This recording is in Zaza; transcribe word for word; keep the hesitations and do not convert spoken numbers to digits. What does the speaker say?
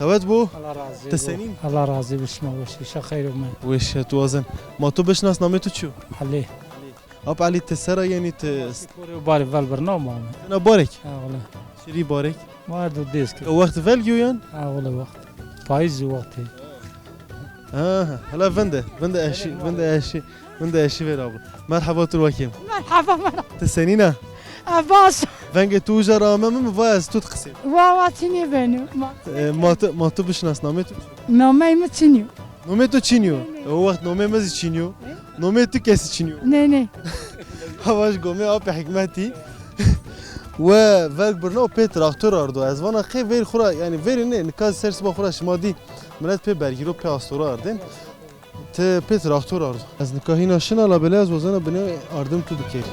Qewet bo. Allah razı olsun. Ti senîn? Allah razı olsun, şima weş, şima xeyr ome. Weş, tu wazen. Ma tu bişnas, namê tu çi yo? Ali. Ap Ali, ti sera yenî, ti... Porê barê vel birna ma ame. Na barek? Ha, wele. Şirî barek. Ma do dês ke. O wext velg yo yan? Ha, wele wext. Payîz wextî. Ha, ha. Hele vinde, vinde eşî, vinde eşî, vinde eşî ver abi. Merhaba, tu wakîm. Merhaba, merhaba. Ti senîn a? Abbas. Vengê tu uca ra ame mi, mi va ez tu qisê. Wa, wa, çinî beno. Ma. E, ma tu, ma tu bişnas, namê tu? Namey mi Çinî yo. Nomê tu Çinî yo? Nê, nê. E, o wext nomê mi zî Çinî yo. Nê? Nomê tu kesî Çinî yo? Nê, nê. Havaj gomê Apê Hikmetî. We velg birna û pê traktor ardo. Ez vana qey verî xwu ra, yanî verî nê, nika ser siba xwu ra şima dî milet pê bergîro, pê astoro ardên. Ti pê traktor ardo. Ez nika hîna şina, labelê ez wazena binê ardim tu bikerî.